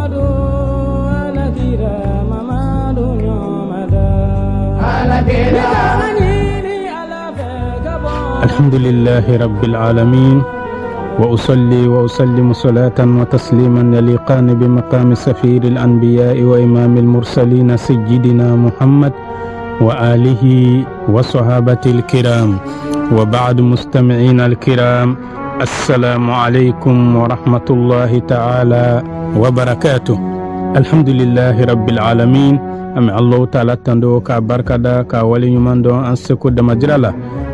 الحمد لله رب العالمين، وأصلي وأسلم صلاة وتسليما يليقان بمقام سفير الأنبياء وإمام المرسلين سيدنا محمد وآله وصحابته الكرام، وبعد. مستمعين الكرام، السلام عليكم ورحمة الله تعالى وبركاته. الحمد لله رب العالمين. An bɛ Alahu taala tando k'a barikada k'a waleɲuman dɔn an seko damajira la.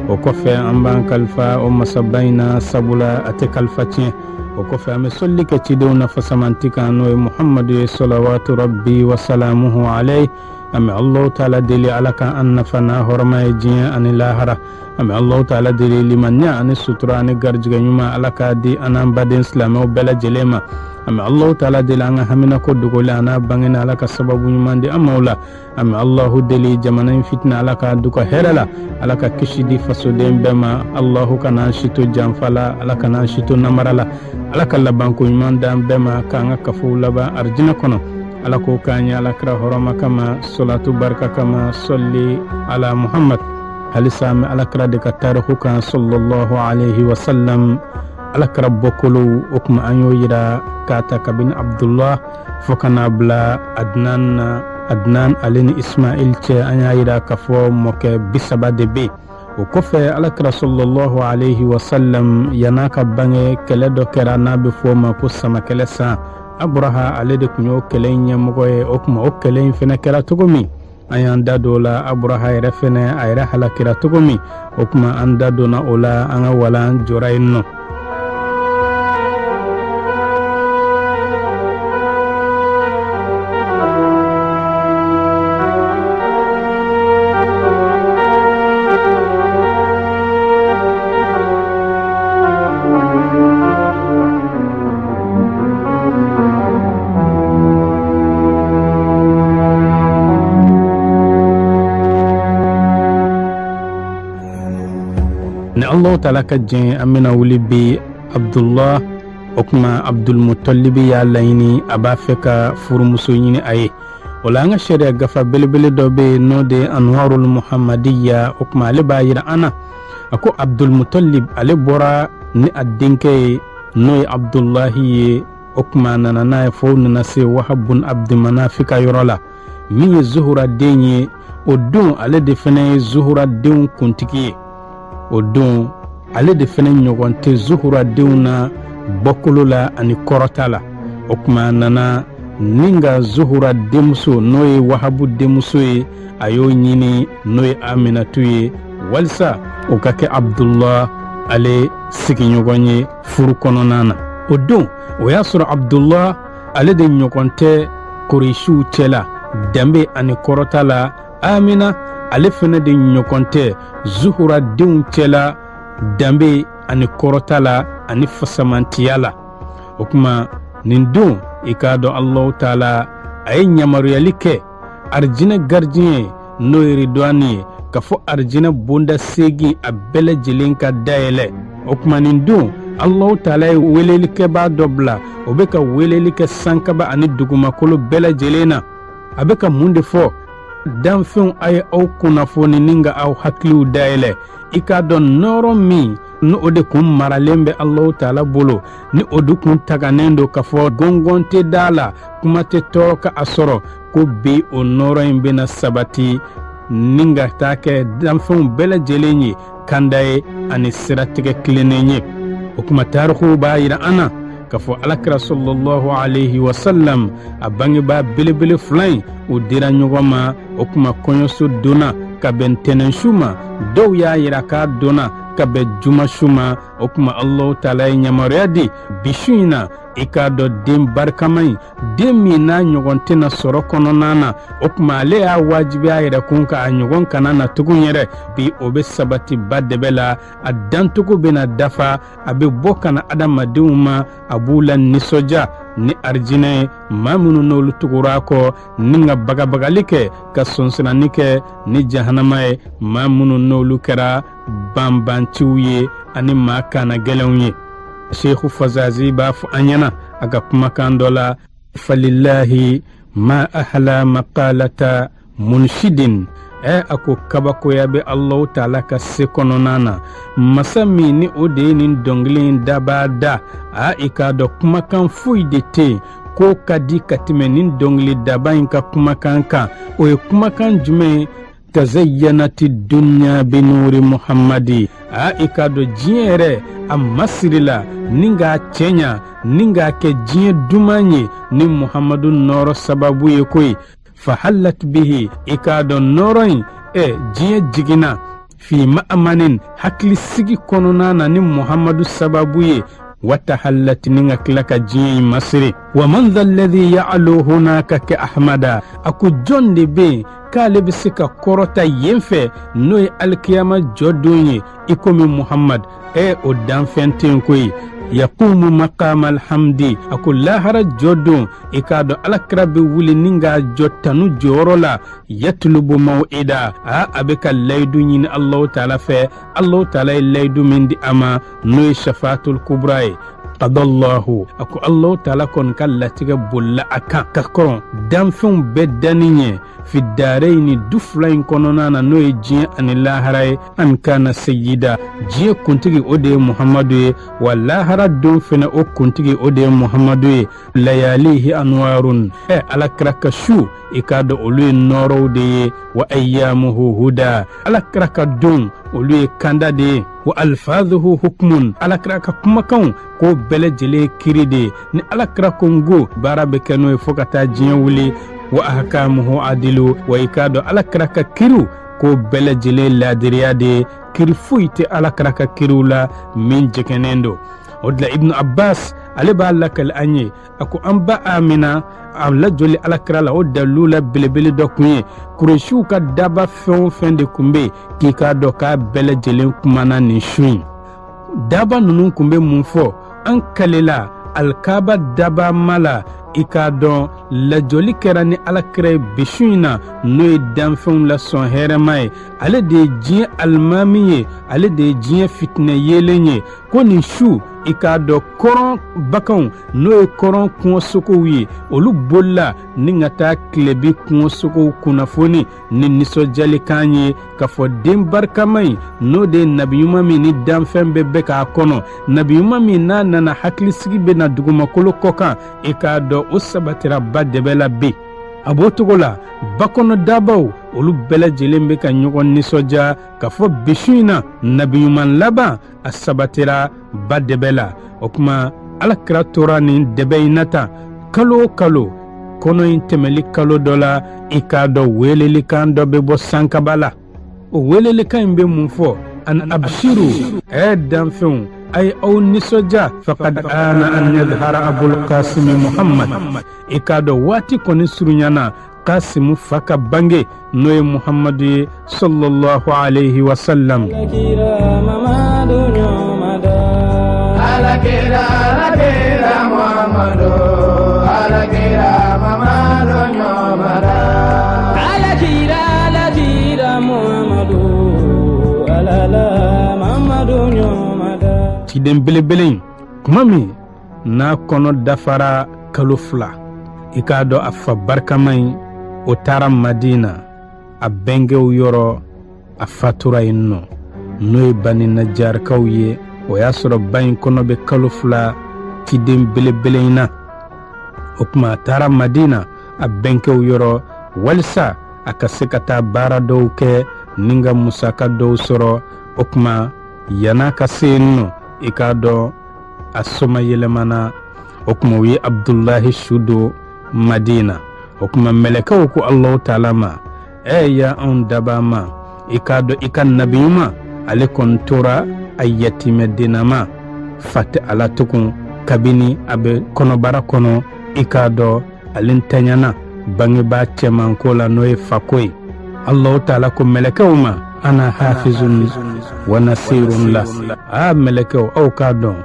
O kɔfɛ, an b'an kalifa o masaba in na, sabula a tɛ kalifa tiɲɛ. O kɔfɛ, an bɛ sɔli kɛ cidenw na fasamanti kan, n'o ye Muhamadu ye, salawatu rabbi wa salamuhu alayhi. An bɛ Alahu taala deli, Ala ka an nafa n'a hɔrɔma ye diɲɛ ani lahara. An bɛ Alahu taala deli, limaniya ani sutura ani garijɛgɛ ɲuman, Ala k'a di an n'an baden silamɛw bɛɛ lajɛlen ma. An bɛ Alahu taala deli, an ka haminako dogolen a n'a bangenen, Ala ka sababu ɲuman di an ma o la. An bɛ Alahu deli, jamana in fitina, Ala k'a duka hɛrɛ la, Ala ka kisi di fasoden bɛɛ ma. Alahu kana an si to janfa la, Ala kana an si to namara la, Ala ka labanko ɲuman d'an bɛɛ ma, k'an ka kafow laban arijinɛ kɔnɔ. Ala k'o k'an ye Ala kira hɔrɔma kama, salatu barika kama, sɔli ala Muhammad. Halisa an bɛ Ala kira de ka tariku kan, sallallahu alayhi wa sallam. Ala kira bɔkolow, o tuma an y'o yira k'a ta kabini Abdullah fo ka n'a bila Adnan na. Adnan ale ni Ismail cɛ, an y'a yira k'a fɔ mɔkɛ 30 de bɛ yen. O kɔfɛ, Alakira sallallahu alayhi wa sallam, yann'a ka bange, kɛlɛ dɔ kɛra n'a bɛ fɔ o ma ko samakɛlɛ san. Abraha ale de tun y'o kɛlɛ in ɲɛmɔgɔ ye. O tuma, o kɛlɛ in fɛnɛ kɛra cogo min, an y'an da don o la. Abraha yɛrɛ fɛnɛ, a yɛrɛ halakira cogo min, o tuma an da donna o la. An ka walan jɔra yen nɔ. Ni Allahu taala ka jɛn, an bɛna wuli bi Abdullah. O tuma, Abdulmutalibi y'a laɲini, a b'a fɛ ka furumuso ɲini a ye. O la, an ka sariya gafa belebele dɔ bɛ yen, n'o de ye Anwarul Muhammadiya. O tuma, ale b'a yira an na, a ko Abdulmutalib ale bɔra ni a denkɛ ye, n'o ye Abdulahi ye. O tuma, a nana n'a ye fo nana se Wahab bun Abdumanafi ka yɔrɔ la, min ye Zuhura den ye. O don, ale de fɛnɛ ye Zuhura denw kuntigi ye. O don, ale de fɛnɛ ɲɔgɔn tɛ Zuhura denw na bɔkolo la ani kɔrɔta la. O tuma, a nana ni ka Zuhura denmuso, n'o ye Wahabu denmuso ye, a y'o ɲini, n'o ye Aminatu ye, walisa o ka kɛ Abdullah ale sigiɲɔgɔn ye furu kɔnɔna na. O don, o y'a sɔrɔ Abdullah ale de ɲɔgɔn tɛ Kuresiw cɛ la danbe ani kɔrɔta la. Amina ale fɛnɛ de ɲɔgɔn tɛ Zuhura denw cɛ la danbe ani kɔrɔta la ani fasamantiya la. O tuma, nin don, i k'a dɔn Alahu taala a ye yamaruyali kɛ arijinɛ gardien, n'o ye Ridwani ye, k'a fɔ arijinɛ bonda 8 a bɛɛ lajɛlen ka dayɛlɛ. O tuma, nin don, Alahu taala ye welelikɛbaa dɔ bila, o bɛ ka weleli kɛ sankaba ani dugumakolo bɛɛ lajɛlen na. A bɛ ka mun de fɔ? Danfɛnw, a ye aw kunnafoni ni ka aw hakiliw dayɛlɛ. I k'a dɔn nɔɔrɔ min ni o de kun maralen bɛ Alahu taala bolo, ni o de kun tagannen don k'a fɔ gɔngɔn tɛ da la, kuma tɛ tɔɔrɔ ka a sɔrɔ, ko bi o nɔɔrɔ in bɛna sabati ni ka taa kɛ danfɛnw bɛɛ lajɛlen ye kanda ye ani siratigɛ tilennen ye. O tuma, tarikuw b'a yira an na k'a fɔ Alakira sallallahu alayhi wa sallam, a bangebaa belebele fila in, u dira ɲɔgɔn ma. O tuma, kɔɲɔso donna ka bɛn tɛnɛnsu ma, dɔw y'a yira k'a donna ka bɛn jumasu ma. O tuma, Alahu taala ye yamaruya di bi su in na, i k'a dɔn den barikama in, den min n'a ɲɔgɔn tɛna sɔrɔ kɔnɔna na, o tuma ale y'a wajibiya a yɛrɛ kun ka a ɲɔgɔn kana na tugun yɛrɛ. Bi o bɛ sabati ba dɛbɛ la, a dancogo bɛna dafa, a bɛ bɔ ka na adamadenw ma, a b'u la nisɔndiya ni arijinɛ ye. Maa minnu n'olu tugura a kɔ ni ka bagabagali kɛ, ka sɔnsɔnni kɛ ni jahanama ye, maa minnu n'olu kɛra banbanciw ye ani maa kana gɛlɛnw ye. Seku Fazazi b'a fɔ an ɲɛna a ka kumakan dɔ la. Falilahi ma ahala maqalata munshidin. A ko kabakoya bɛ Alahu taala ka se kɔnɔna na, masa min ni o de ye nin dɔnkili in dabaa da. A i k'a dɔn kumakan foyi de tɛ yen k'o ka di ka tɛmɛ nin dɔnkili daba in ka kumakan kan. O ye kumakan jumɛn ye? Tazayyanati dunya binuri muhammadi. A i k'a dɔn diɲɛ yɛrɛ a masirila ni k'a cɛɲa ni k'a kɛ diɲɛ duman ye ni muhammadu nɔɔrɔ sababu ye koyi. Fahallat bihi, i k'a dɔn nɔɔrɔ in diɲɛ jiginna fi ma'amanin, hakilisigi kɔnɔna na ni muhammadu sababu ye. Watahallat, ni ka tila ka diɲɛ in masiri. Wa man dha alladhi ya'lu hunaka ka ahmada, a ko jɔn de bɛ yen k'ale bɛ se ka kɔrɔta yen fɛ n'o ye alikiyama jɔ don ye i komi muhammad? O danfɛn tɛ yen koyi. Yaqumu maqama alhamdi, a ko lahara jɔ don i k'a dɔn alakira bɛ wuli ni k'a jɔ tanu jɔyɔrɔ la. Yatlubu maw'ida, a bɛ ka layidu ɲini Alahu taala fɛ, Alahu taala ye layidu min di a ma n'o ye shafatul kubra ye. Qadallahu, a ko Alahu taala kɔni ka latigɛ bolila a kan ka kɔrɔn danfɛnw bɛɛ danni ɲɛ fi daarayini, du fila in kɔnɔna na n'o ye diɲɛ ani lahara ye. An kana sayyida, diɲɛ kuntigi o de ye muhammadu ye, wa lahara don fɛnɛ o kuntigi o de ye muhammadu ye. Layalihi anwarun, alakira ka su i k'a dɔn olu ye nɔɔrɔw de ye. Wa ayyamuhu huda, alakira ka don olu ye kanda de ye. Wa alfazuhu hukmun, alakira ka kumakanw k'o bɛɛ lajɛlen ye kiri de ye. Ni alakira ko n ko baara bɛ kɛ n'o ye fo ka taa diɲɛ wuli. Wa ahkamuhu adilu, wa i k'a dɔn alakira ka kiriw k'o bɛɛ lajɛlen laadiriya de ye. Kiri foyi tɛ alakira ka kiriw la min jɛngɛnnen don. O de la Ibnu Abbas ale b'a lakali an ye, a ko an ba Amina a lajɔli alakira la o dalilu la belebele dɔ kun ye kuresiw ka daba fɛn o fɛn de kun bɛ yen k'i k'a dɔn k'a bɛɛ lajɛlen kumana nin su in. Daba ninnu kun bɛ mun fɔ? An kalela alikaba daba ma la, i k'a dɔn lajɔli kɛra ni alakira ye bi su in na n'o ye danfɛnw la sɔn hɛrɛma ye. Ale de ye diɲɛ alimami ye, ale de ye diɲɛ fitinɛ yeelen ye. Ko nin su i k'a dɔn kɔrɔn baganw n'o ye kɔrɔn kungosogow ye, olu bolila ni ka taa tilebi kungosogow kunnafoni ni nisɔndiyalikan ye k'a fɔ den barikama in n'o de ye nabi ɲuman min ni danfɛn bɛɛ bɛ k'a kɔnɔ, nabi ɲuman min n'a nana hakilisigi bɛ na dugumakolo kɔ kan, i k'a dɔn o sabatira ba dɛbɛ la bi. A b'o cogo la bakɔnɔ dabaw olu bɛɛ lajɛlen bɛ ka ɲɔgɔn nisɔndiya k'a fɔ bi su in na nabi ɲuman laban a sabatira ba dɛbɛ la. O tuma alakira tora nin dɛbɛ in na tan kalo o kalo. Kɔnɔ in tɛmɛli kalo dɔ la, i k'a dɔn welelikan dɔ bɛ bɔ sankaba la. O welelikan in bɛ mun fɔ? An abshiru, danfɛnw a ye aw nisɔndiya, faqad ana an yadhara abul qasimi muhammad. I k'a dɔn waati kɔni surunyana kasimu fa ka bange n'o ye muhammadu ye sallallahu alayhi wa sallam. Ciden belebele in kuma min n'a kɔnɔ dafara kalo 2, i k'a dɔn a fa barikama in o taara Madina a bɛnkɛw yɔrɔ, a fatura yen nɔ n'o ye Bani Najarikaw ye. O y'a sɔrɔ ba in kɔnɔ bɛ kalo 2 ciden belebele in na. O tuma a taara Madina a bɛnkɛw yɔrɔ walisa a ka se ka taa baara dɔw kɛ ni ka musaka dɔw sɔrɔ. O tuma yan'a ka se yen nɔ, i k'a dɔn a soma yɛlɛmana. O tuma u ye Abdulahi su don Madina. O tuma mɛlɛkɛw ko Alahu taala ma, ya anw daba ma, i k'a dɔn i ka nabi ɲuman ale kɔni tora a yatimɛdennama, fa tɛ a la tugun kabini a bɛ kɔnɔbara kɔnɔ. I k'a dɔn ale ntanyana bangebaa cɛman ko la n'o ye fako ye. Alahu taala ko mɛlɛkɛw ma, ana hafizun wa nasirun la. A mɛlɛkɛw, aw k'a dɔn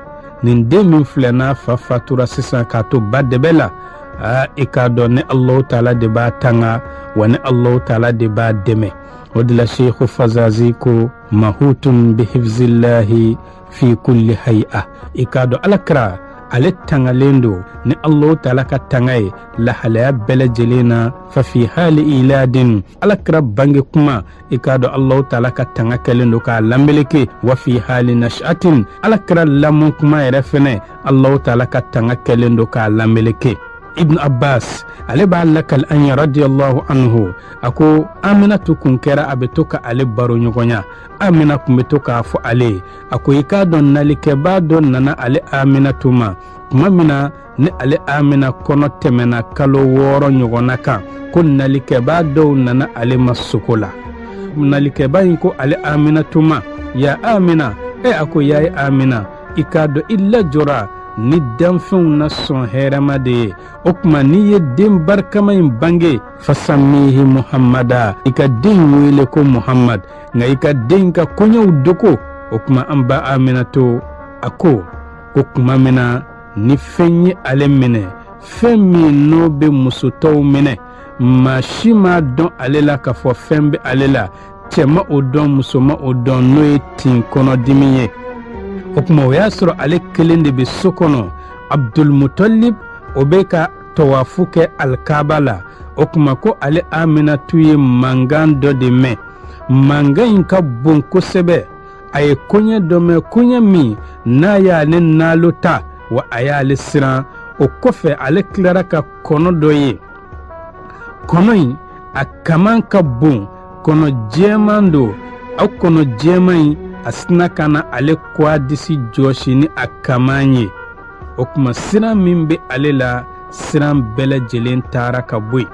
nin den min filɛ n'a fa fatura sisan k'a to ba dɛbɛ la, i k'a dɔn ni Alahu taala de b'a tanga wa ni Alahu taala de b'a dɛmɛ. O de la Seku Fazazi ko mahutun bihifzillahi fi kulli hay'a. I k'a dɔn alakira Ale tangalen don ni Allahu taala ka tanga ye lahalaya bɛɛ lajɛlen na. Fafi hali iladin, alakira bange kuma, i k'a dɔn Allahu taala ka tanga kɛlen don k'a lanmeleke. Wa fi hali nashatin, alakira lamɔ kuma yɛrɛ fɛnɛ, Allahu taala ka tanga kɛlen don k'a lanmeleke. Ibn Abbas ale b'a lakali an ye radiyallahu anhu, a ko Aminatu kun kɛra a bɛ to ka ale baro ɲɔgɔnya. Amina kun bɛ to k'a fɔ ale ye, a ko i k'a dɔn nalikɛbaa dɔ nana ale Aminatu ma tuma min na ni ale Amina kɔnɔ tɛmɛna kalo 6 ɲɔgɔnna kan, ko nalikɛbaa dɔw nana ale ma sogo la. Nalikɛbaa in ko ale Aminatu ma, ya Amina, e a ko ya ye Amina, i k'a dɔn i lajɔra ni danfɛnw na sɔn hɛrɛma de ye. O tuma n'i ye den barikama in bange, fasamihi Muhammada, i ka den wele ko Muhammad, nka i ka den ka koɲɛw dogo. O tuma an ba Aminatu a ko tuma min na ni fɛn ye ale minɛ, fɛn min n'o bɛ muso tɔw minɛ, maa si m'a dɔn ale la k'a fɔ fɛn bɛ ale la, cɛ ma o dɔn, muso ma o dɔn, n'o ye tin kɔnɔdimi ye. O tuma o y'a sɔrɔ ale kelen de bɛ so kɔnɔ. Abdulmutalib o bɛ ka tawafu kɛ alikaba la. O tuma ko ale Aminatu ye mankan dɔ de mɛn. Mankan in ka bon kosɛbɛ. A ye koɲɛ dɔ mɛn, koɲɛ min n'a y'ale nalo ta, wa a y'ale siran. O kɔfɛ ale tilara ka kɔnɔ dɔ ye. Kɔnɔ in a kaman ka bon, kɔnɔ jɛman don. O kɔnɔ jɛman in a sina ka na ale kɔa disi jɔsi ni a kaman ye. O tuma siran min bɛ ale la, siran bɛɛ lajɛlen taara ka bɔ yen.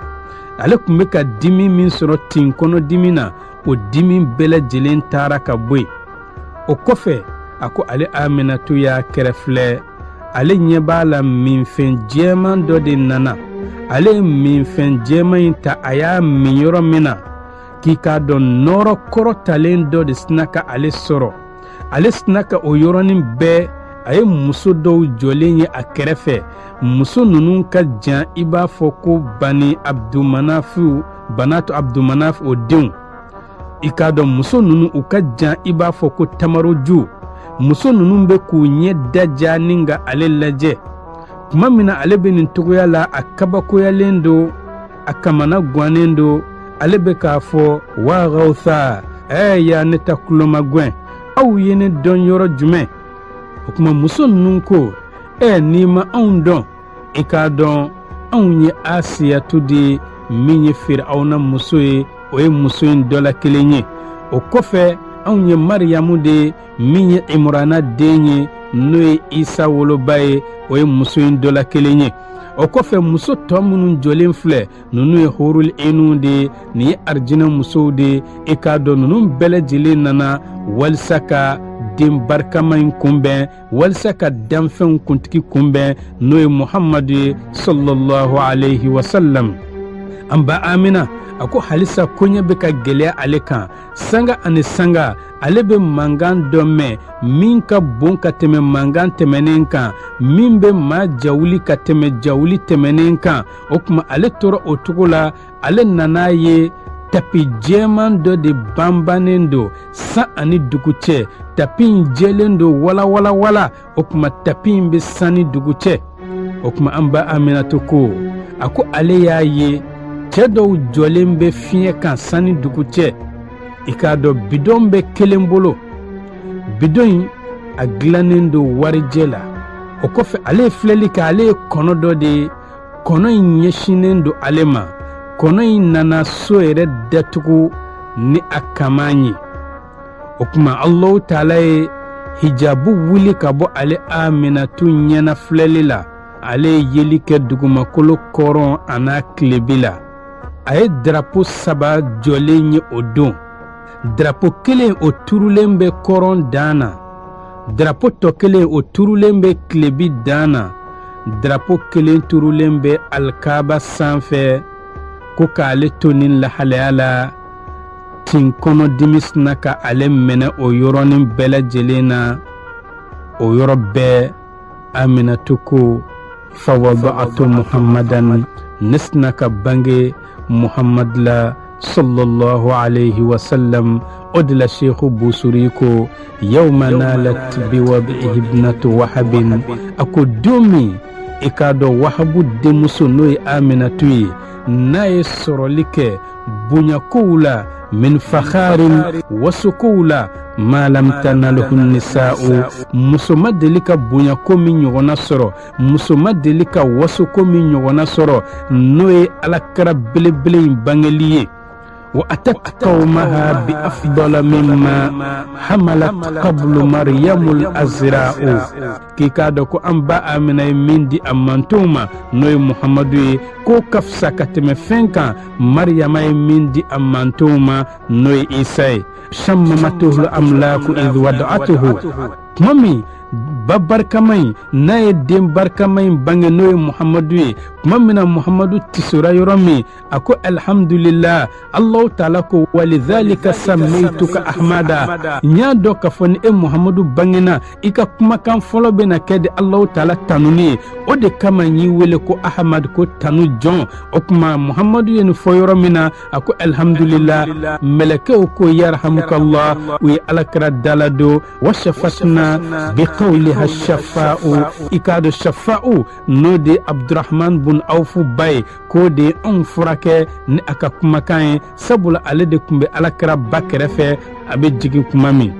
Ale tun bɛ ka dimi min sɔrɔ tin kɔnɔ dimi na, o dimi bɛɛ lajɛlen taara ka bɔ yen. O kɔfɛ a ko ale Aminatu y'a kɛrɛfilɛ, ale ɲɛ b'a la minfɛn jɛman dɔ de nana. Ale ye minfɛn jɛman in ta, a y'a min yɔrɔ min na, k'i k'a dɔn nɔɔrɔ kɔrɔtalen dɔ de sina ka ale sɔrɔ. Ale sina ka o yɔrɔnin bɛɛ, a ye muso dɔw jɔlen ye a kɛrɛfɛ. Muso ninnu ka jan i b'a fɔ ko Bani Abdumanafu, Banatu Abdumanaf o denw. I k'a dɔn muso ninnu u ka jan i b'a fɔ ko tamaroju. Muso ninnu bɛ k'u ɲɛ daja ni ka ale lajɛ. Tuma min na ale bɛ nin cogoya la, a kabakoyalen don, a kamana gannen don. Ale bɛ k'a fɔ wa gawsa, ɛ ya ne ta kulomagɛn, aw ye ne dɔn yɔrɔ jumɛn? O tuma muso ninnu ko, ɛ n'i ma anw dɔn, i k'a dɔn anw ye Asiyatu de ye, min ye Firawuna muso ye, o ye muso in dɔ la kelen ye. O kɔfɛ anw ye Mariyamu de ye, min ye Imurana den ye, n'o ye Isa woloba ye, o ye muso in dɔ la kelen ye. O kɔfɛ muso tɔ minnu jɔlen filɛ, ninnu ye horul enu de ye, nin ye arijinɛ musow de ye. I k'a dɔn ninnu bɛɛ lajɛlen nana walisa ka den barikama in kunbɛn, walisa ka danfɛnw kuntigi kunbɛn, n'o ye Muhammadu ye sallallahu alayhi wa sallam. An ba Amina a ko halisa koɲɛ bɛ ka gɛlɛya ale kan. Sanga ani sanga ale bɛ mankan dɔ mɛn min ka bon ka tɛmɛ mankan tɛmɛnen kan, min bɛ maa jawuli ka tɛmɛ jawuli tɛmɛnen kan. O tuma ale tora o cogo la. Ale nana ye tapi jɛman dɔ de banbannen don san ani dugu cɛ. Tapi in jɛlen don walawalawala. O tuma tapi in bɛ san ni dugu cɛ. O tuma an ba Aminatu ko, a ko ale y'a ye cɛ dɔw jɔlen bɛ fiɲɛ kan san ni dugu cɛ. I k'a dɔn bidɔn bɛ kelen bolo, bidɔn in a dilannen don warijɛ la. O kɔfɛ ale ye filɛli kɛ, ale ye kɔnɔ dɔ de ye, kɔnɔ in ɲɛsinnen don ale ma. Kɔnɔ in nana so yɛrɛ datugu ni a kaman ye. O tuma Alahu taala ye hijabu wuli ka bɔ ale Aminatu ɲɛna filɛli la. Ale ye yeli kɛ dugumakolo kɔrɔn a n'a tilebi la. A ye darapo 3 jɔlen ye o don. Darapo kelen o turulen bɛ kɔrɔn dan na, darapo tɔ kelen o turulen bɛ tilebi dan na, darapo kelen turulen bɛ alikaba sanfɛ. Ko k'ale to nin lahalaya la, tin kɔnɔdimi sina ka ale minɛ o yɔrɔnin bɛɛ lajɛlen na. O yɔrɔ bɛɛ Aminatu ko fawada'atu Muhammadan, ne sina ka bange Muhammad la. Sallallahu alayhi wa sallam. O de la Sheikhu Busuri ko yawma nalat biwadihi ibnatu wahabin, a ko don min i k'a dɔn Wahabu denmuso n'o ye Aminatu ye, n'a ye sɔrɔli kɛ bonyakow la, min fakharin, wasokow la, ma lam tanalhu nisa'u, muso ma deli ka bonyako min ɲɔgɔnna sɔrɔ, muso ma deli ka wasoko min ɲɔgɔnna sɔrɔ, n'o ye alakira belebele in bangeli ye. Wa atat qawmaha bi afdala mimma hamalat qablu maryamul azra'u, k'i k'a dɔn ko an ba Amina ye min di a mantonw ma, n'o ye Muhamadu ye, k'o ka fisa ka tɛmɛ fɛn kan Mariyama ye min di a mantonw ma, n'o ye Isa ye. Shammamatuhu amlaku idh wada'atuhu, tuma min ba barikama in n'a ye den barikama in bange, n'o ye Muhamadu ye, tuma min na Muhamadu tisora yɔrɔ min, a ko alhamdulillah. Allahu taala ko walidhalika sammaytuka Ahmada, n y'a dɔn k'a fɔ ni e Muhamadu bangena, i ka kumakan fɔlɔ bɛna kɛ de Allahu taala tanuni ye, o de kama n y'i wele ko Ahmad, ko tanu jɔn. O tuma Muhamadu ye nin fɔ yɔrɔ min na, a ko alhamdulillah. Mɛlɛkɛw ko yarhamukallah, u ye alakira dala don. Wa shafatna bi qawliha shafa'u, i k'a dɔn shafa'u n'o de ye Abdurahman bun Awfu ba ye, k'o de ye anw furakɛ ni a ka kumakan ye, sabula ale de tun bɛ alakira ba kɛrɛfɛ a bɛ jigin kuma min.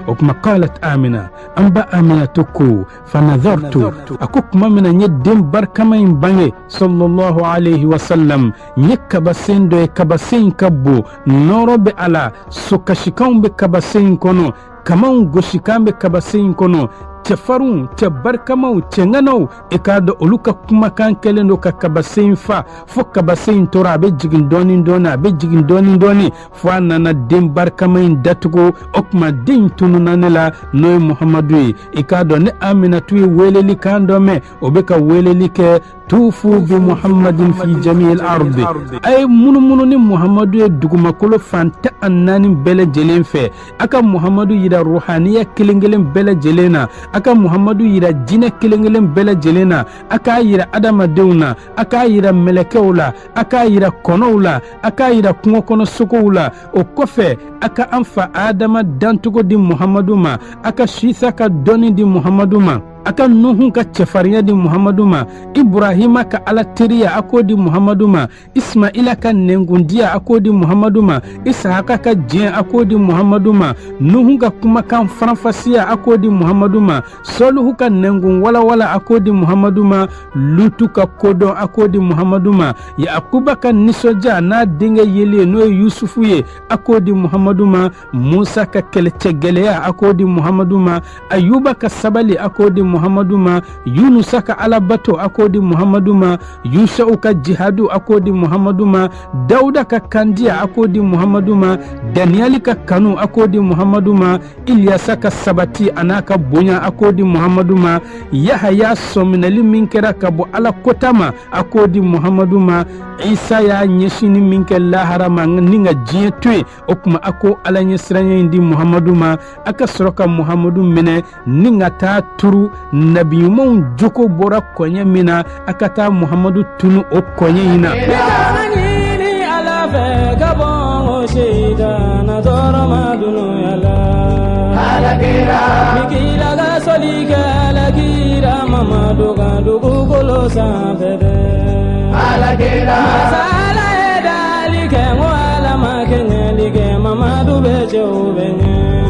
O tuma qalat Amina, an ba Aminatu ko fanadhartu, a ko tuma min na n ye den barikama in bange sallallahu alayhi wa sallam, n ye kabasen dɔ ye, kabasen in ka bon, nɔɔrɔ bɛ a la, sokasikanw bɛ kabasen in kɔnɔ, kamanw gosikan bɛ kabasen in kɔnɔ, cɛfarinw, cɛ barikamaw, cɛŋanaw, i k'a dɔn olu ka kumakan kɛlen don ka kabasen in fa, fo kabasen in tora a bɛ jigin dɔɔni dɔɔni, a bɛ jigin dɔɔni dɔɔni, fo a nana den barikama in datugu. O tuma den in tununna ne la, n'o ye Muhamadu ye. I k'a dɔn ni Aminatu ye weleli kan dɔ mɛn, o bɛ ka weleli kɛ tufu bi Muhammadin fi jami'il ardi, a ye munumunu ni Muhamadu ye dugumakolo fan 14 bɛɛ lajɛlen fɛ, a ka Muhamadu yira ruhaniya kelen kelen bɛɛ lajɛlen na, a ka Muhamadu yira jinɛ kelen kelen bɛɛ lajɛlen na, a k'a yira adamadenw na, a k'a yira mɛlɛkɛw la, a k'a yira kɔnɔw la, a k'a yira kungo kɔnɔ sogow la. O kɔfɛ a ka an fa Adama dancogo di Muhamadu ma, a ka Sisa ka dɔnni di Muhamadu ma, a ka Nuhu ka cɛfarinya di Muhamadu ma, Ibrahima ka ala teriya a k'o di Muhamadu ma, Ismaila ka nɛnkundiya a k'o di Muhamadu ma, Isahaka ka diɲɛ a k'o di Muhamadu ma, Nuhu ka kumakan faranfasiya a k'o di Muhamadu ma, Sɔlihu ka nɛnkun walawala a k'o di Muhamadu ma, Lutu ka kodɔn a k'o di Muhamadu ma, Yakuba ka nisɔndiya n'a denkɛ yeli ye n'o ye Yusufu ye a k'o di Muhamadu ma, Musa ka kɛlɛcɛ gɛlɛya a k'o di Muhamadu ma, Ayuba ka sabali a k'o di Muhamadu ma, Yunusa ka alabato a k'o di Muhamadu ma, Yusa'u ka jihadu a k'o di Muhamadu ma, Dawuda ka kandiya a k'o di Muhamadu ma, Daniyali ka kanu a k'o di Muhamadu ma, Iliyasa ka sabati a n'a ka bonya a k'o di Muhamadu ma, Yahaya sɔminɛli min kɛra ka bɔ Ala kota ma a k'o di Muhamadu ma, Isa y'a ɲɛsinni min kɛ lahara ma ni ka diɲɛ to yen, o tuma a ko Ala ɲɛsiranya in di Muhamadu ma, a ka sɔrɔ ka Muhamadu minɛ ni ka taa turu nabi ɲumanw jogo bɔra kɔɲɛ min na, a ka taa Muhamadu tunu o kɔɲɛ in na.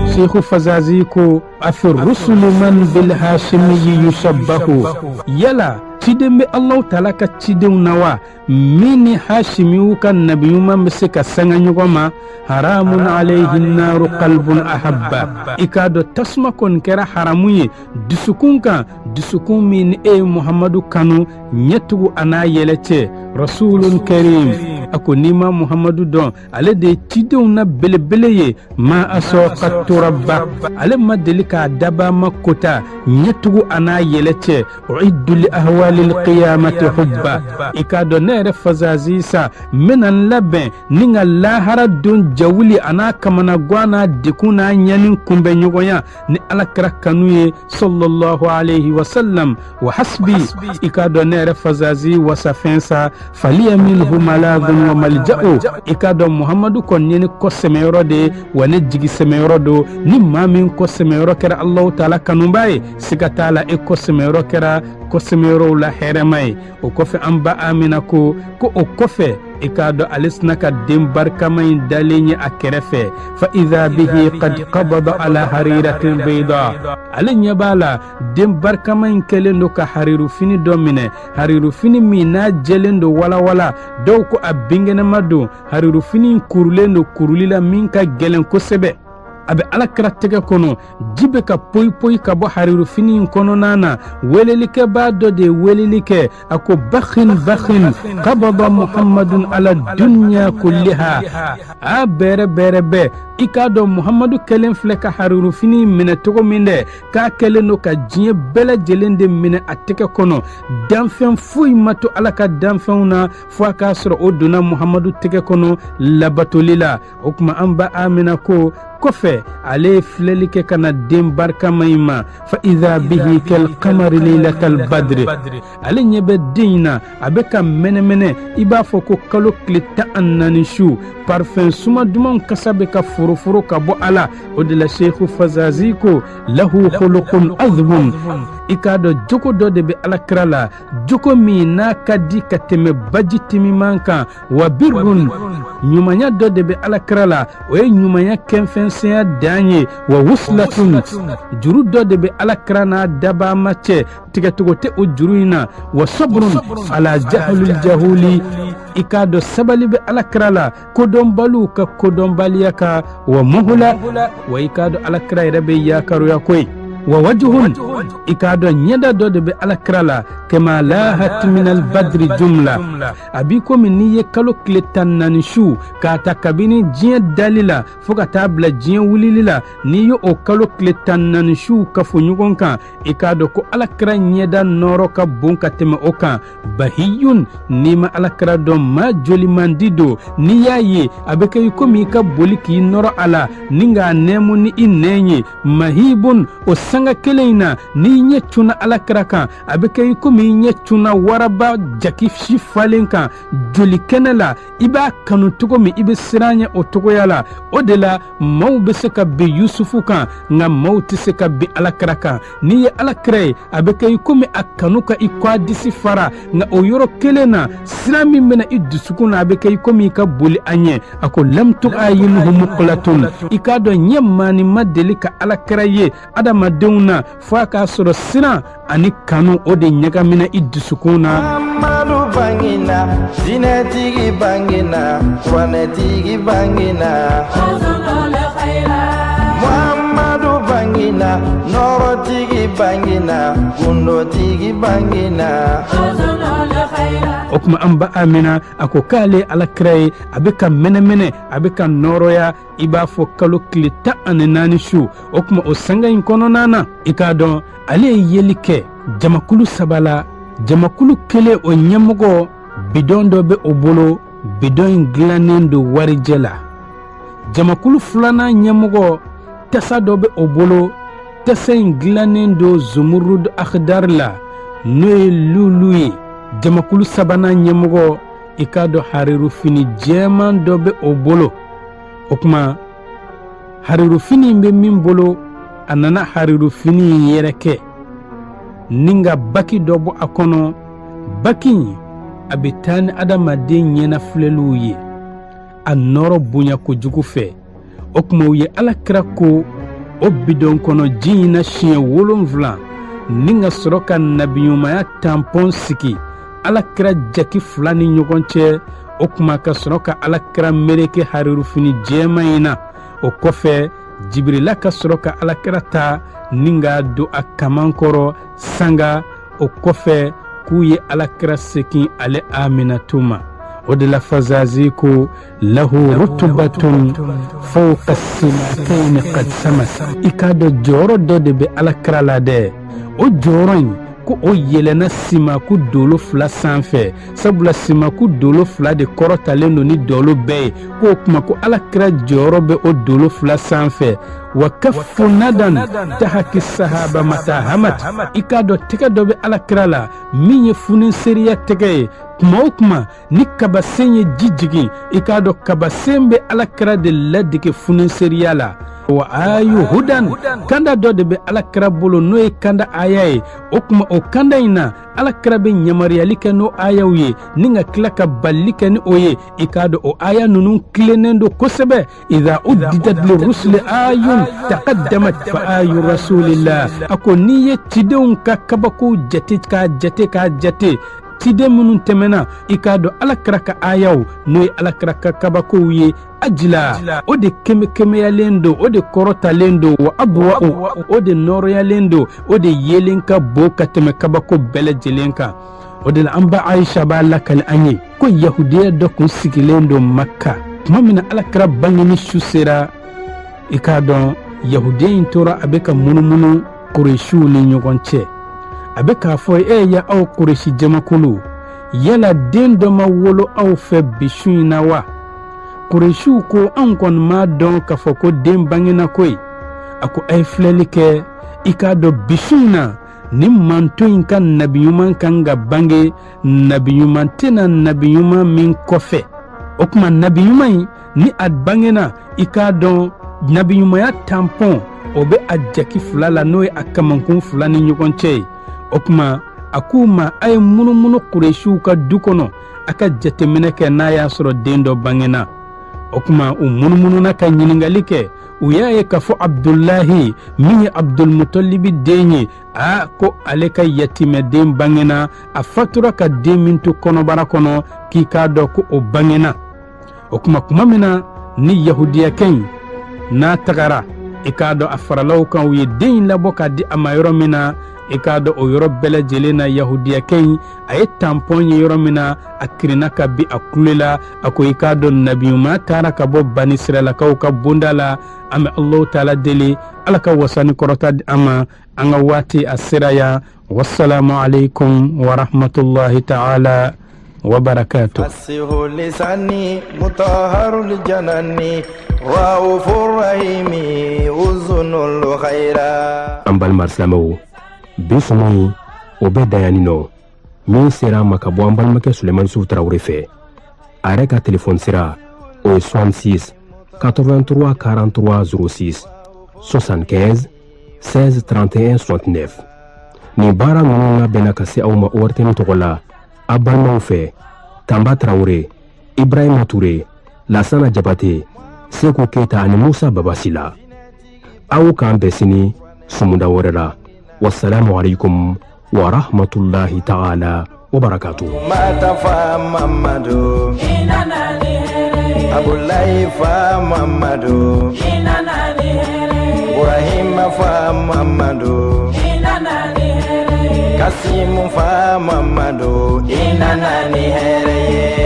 Sheikhu Fazazi ko afi rusuli man bil hashimiyi yushabbahu, yala ciden bɛ Allahu taala ka cidenw na wa min ni hashimiw ka nabi ɲuman bɛ se ka sanga ɲɔgɔn ma? Haramun alayhi naru qalbun ahabba, i k'a dɔn tasuma kɔni kɛra haramu ye dusukun kan, dusukun min ni e ye Muhamadu kanu ɲɛtugu a n'a yɛlɛ cɛ. Rasulun karim, a ko n'i ma Muhamadu dɔn, ale de ye cidenw na belebele ye. Ma asɔ turaba, ale ma deli k'a daba ma kota ɲɛtugu a n'a yɛlɛ cɛ. Uiddu li ahwalil qiyamati hubba, i k'a dɔn ne yɛrɛ Fazazi sa n bɛna n labɛn ni ka lahara don jawuli a n'a kamanagwan n'a degun n'a ɲɛni kunbɛn ɲɔgɔnya ni Ala kira kanu ye sallallahu alayhi wa sallam. Wa hasbi, i k'a dɔn ne yɛrɛ Fazazi wasafɛn sa faliya minhu maladun manajun wa malija'u. I k'a dɔn Muhamadu kɔni ye ne kɔsɛmɛyɔrɔ de ye, wa ne jigi sɛmɛyɔrɔ don. Ni maa min kɔsɛmɛyɔrɔ kɛra Alahu taala kanuba ye, siga t'a la e kɔsɛmɛyɔrɔ kɛra kɔsɛmɛyɔrɔw la hɛrɛma ye. O kɔfɛ an ba Amina ko o kɔfɛ i k'a dɔn ale sina ka den barikama in dalen ye a kɛrɛfɛ. Fa idha bihi qad qabada ala hariratin bayda, ale ɲɛ b'a la den barikama in kɛlen don ka harirufini dɔ minɛ, harirufini min n'a jɛlen don walawala, dɔw ko a binkɛnɛma don, harirufini in kurulen don kuruli la min ka gɛlɛn kosɛbɛ. A bɛ alakira tɛgɛ kɔnɔ, ji bɛ ka poyi poyi ka bɔ harirufini in kɔnɔna na. Welelikɛbaa dɔ de ye weleli kɛ, a ko bakhin bakhin qabada Muhammadun ala dunya kulliha. A bɛrɛ bɛrɛ bɛɛ, i k'a dɔn Muhammadu kɛlen filɛ ka harirufini minɛ cogo min dɛ, k'a kɛlen don ka diɲɛ bɛɛ lajɛlen de minɛ a tɛgɛ kɔnɔ. Danfɛn foyi ma to Ala ka danfɛnw na fo a k'a sɔrɔ o donna Muhammadu tɛgɛ kɔnɔ labatoli la. O tuma an ba Amina ko kɔfɛ ale ye filɛli kɛ ka na den barikama in ma. Fa idha bihi kal qamari laylatal badri, ale ɲɛ bɛ den in na, a bɛ ka mɛnɛmɛnɛ i b'a fɔ ko kalo tile 14 su, parfum suma dumanw kasa bɛ ka foroforo ka bɔ a la. O de la Seku Fazazi ko lahu khuluqun azbun, i k'a dɔn jogo dɔ de bɛ alakira la, jogo min n'a ka di ka tɛmɛ baji timiman kan. Wa birrun, ɲumanya dɔ de bɛ alakira la, o ye ɲumanya kɛnfɛnsenya dan ye. Wa wuslatun, juru dɔ de bɛ alakira n'a dabama cɛ, tigɛtogo tɛ o juru in na. Wa sabrun ala jahlul jahuli, i k'a dɔn sabali bɛ alakira la kodɔnbaliw ka kodɔnbaliya kan. Wa muhula, wa i k'a dɔn alakira yɛrɛ bɛ yakaroya koyi. Wa wajhun, i k'a dɔn ɲɛda dɔ de bɛ alakira la, kama lahat minal badri jumla, a b'i komi n'i ye kalo tile 14 su k'a ta kabini diɲɛ dali la fo ka taa bila diɲɛ wulili la, n'i ye o kalo tile 14 suw kafo ɲɔgɔn kan, i k'a dɔn ko alakira ɲɛda nɔɔrɔ ka bon ka tɛmɛ o kan. Bahiyun, n'i ma alakira dɔn, maa joli man di don, n'i y'a ye a bɛ kɛ i komi i ka boli k'i nɔrɔ a la ni k'a nɛɛmu ni i nɛn ye. Mahibun, o sanga kelen in na n'i ɲɛ cunna alakira kan, a bɛ kɛ i komi i ɲɛ cunna waraba jaki si falen kan joli kɛnɛ la, i b'a kanu cogo min i bɛ siran ɲɛ o cogoya la. O de la maaw bɛ se ka bin Yusufu kan, nka maaw tɛ se ka bin alakira kan. N'i ye alakira ye, a bɛ kɛ i komi a kanu ka i kɔ a disi fara, nka o yɔrɔ kelen na sira min bɛna i dusukun na, a bɛ kɛ i komi i ka boli a ɲɛ. A ko lam tu'ayinhu muqlatun, i k'a dɔn ɲɛ maani ma deli ka alakira ye adamadenw na fo a k'a sɔrɔ siran ani kanu o de ɲagamina i dusukun na. Muhammadu bangina, dinɛtigi bangina, kuranɛtigi bangina. Muhammadu bangina, nɔɔrɔtigi bangina, gundotigi bangina. O tuma an ba Amina a ko k'ale alakira ye, a bɛ ka mɛnɛmɛnɛ, a bɛ ka nɔɔrɔya i b'a fɔ kalo tile 14 su. O tuma o sanga in kɔnɔna na, i k'a dɔn ale ye yeli kɛ jamakulu saba la. Jamakulu kelen o ɲɛmɔgɔ bidɔn dɔ bɛ o bolo, bidɔn in dilannen don warijɛ la. Jamakulu filanan ɲɛmɔgɔ tasa dɔ bɛ o bolo, tasa in dilannen don zumurud akhdar la, n'o ye lulu ye. Jamakulu sabanan ɲɛmɔgɔ, i k'a dɔn harirufini jɛman dɔ bɛ o bolo. O tuma harirufini in bɛ min bolo, a nana harirufini in yɛrɛ kɛ ni ka baki dɔ bɔ a kɔnɔ. Baki in a bɛ taa ni adamaden ɲɛnafilɛliw ye a nɔɔrɔ bonya kojugu fɛ. O tuma u ye alakira ko o bidɔn kɔnɔ ji in na siɲɛ 7 ni ka sɔrɔ ka nabiɲumanya tanpɔn sigi alakira jaki fila ni ɲɔgɔn cɛ. O tuma ka sɔrɔ ka alakira meleke harirufini jɛman in na. O kɔfɛ Jibirila ka sɔrɔ ka alakira ta ni k'a don a kaman kɔrɔ sanga. O kɔfɛ k'u ye alakira segin ale Aminatu ma. O de la Fazazi ko lahu rutubatun fawqa simakaini qad samat. I k'a dɔn jɔyɔrɔ dɔ de bɛ alakira la dɛ, o jɔyɔrɔ in ko o yɛlɛnna simaku dolo fila sanfɛ, sabula simaku dolo fila de kɔrɔtalen don ni dolo bɛɛ ye. K'o kuma ko alakira jɔyɔrɔ bɛ o dolo fila sanfɛ. Wa kafu nadan tahaki sahaba mata hamat, i k'a dɔn tɛgɛ dɔ bɛ alakira la min ye funiseriya tɛgɛ ye, Kuma o kuma ni kabasen ye ji jigin, i k'a dɔn kabasen bɛ Alakira de ladege funeseriya la. Wa ayu hudan, kanda dɔ de bɛ Alakira bolo, n'o ye kanda aya ye. O kuma o kanda in na, Alakira bɛ yamaruyali kɛ n'o ayaw ye ni ka tila ka balili kɛ ni o ye. I k'a dɔn o aya ninnu tilennen don kosɛbɛ. Idha uddidat lirusuli ayun taqaddamat fa ayu rasulillah. A ko n'i ye cidenw ka kabakow jate k'a jate k'a jate, ciden minnu tɛmɛna, i k'a dɔn Alakira ka ayaw, n'o ye Alakira ka kabakow ye, ajila, o de kɛmɛyalen don, o de kɔrɔtalen don, wa abuwa, o de nɔrɔyalen don, o de yelen ka bon ka tɛmɛ kabako bɛɛ lajɛlen kan. O de la an ba Aisha b'a lakali an ye ko yahudiya dɔ kun sigilen don Makka. Tuma min na Alakira bangeni su sera, i k'a dɔn yahudiya in tora a bɛ ka munumunu Kuresiw ni ɲɔgɔn cɛ. A bɛ k'a fɔ: e ya aw Kuresi jamakulu, yala den dɔ ma wolo aw fɛ bi su in na wa? Kuresiw ko: anw kɔni m'a dɔn k'a fɔ ko den bangena koyi. A ko: a ye filɛli kɛ, i k'a dɔn bi su in na ni manto in ka nabi ɲuman kan ka bange, nabi ɲuman tɛna nabi ɲuman min kɔfɛ. O tuma nabi ɲuman in, ni a bangena, i k'a dɔn nabi ɲumanya tanpɔn o bɛ a jaki fila la, n'o ye a kamankun fila ni ɲɔgɔn cɛ ye. O tuma a k'u ma: a ye munumunu Kuresiw ka du kɔnɔ, a ka jateminɛ kɛ n'a y'a sɔrɔ den dɔ bangena. O tuma u munumununa ka ɲininkali kɛ, u y'a ye k'a fɔ Abdulahi min ye Abdulmutalibi den ye, a ko ale ka yatimɛden bangena, a fatura ka den min to kɔnɔbara kɔnɔ, k'i k'a dɔn ko o bangena. O tuma tuma min na ni yahudiyakɛ in n'a tagara, i k'a dɔn a faralaw kan, u ye den in labɔ k'a di a ma yɔrɔ min na, i k'a dɔn o yɔrɔ bɛɛ lajɛlen na yahudiyakɛ in a ye tanpɔn ye yɔrɔ min na, a kirinna ka bin, a kule la. A ko: i k'a dɔn nabiɲuman taara ka bɔ Bani Siralakaw ka bonda la. An bɛ Alahu taala deli, Ala ka wasa ni kɔrɔta di an ma. An ka waati a sera yan. Wasalamu aleykum wa rahmatulahi ta'ala wa barakatuh. فسه لساني مطهر الجنان رؤوف الرحيم أذن الخير. An balima silamɛw, bi sɔngɔ in o bɛ dan yanni nɔ. Min sera an ma ka bɔ an balimakɛ Sulemani Sufu Tarawele fɛ, a yɛrɛ ka telefɔni sira o ye 66 83 43 06, 75 16 31 69. Nin baara ninnu labɛnna ka se aw ma ORTM tɔgɔ la, a balimaw fɛ, Tanba Tarawele, Ibrahima Ture, Lasana Jabate, Seku Keyita ani Musa Babasila. Aw k'an bɛn sini sumunda wɛrɛ la. Wasalamu alaikum wa rahmatullahi ta'ala wa barakatuh. Mata fa Mamadu, Abulayi fa Mamadu, Ibrahima fa Mamadu, Kasimu fa Mamadu, ina na ni hɛrɛ ye.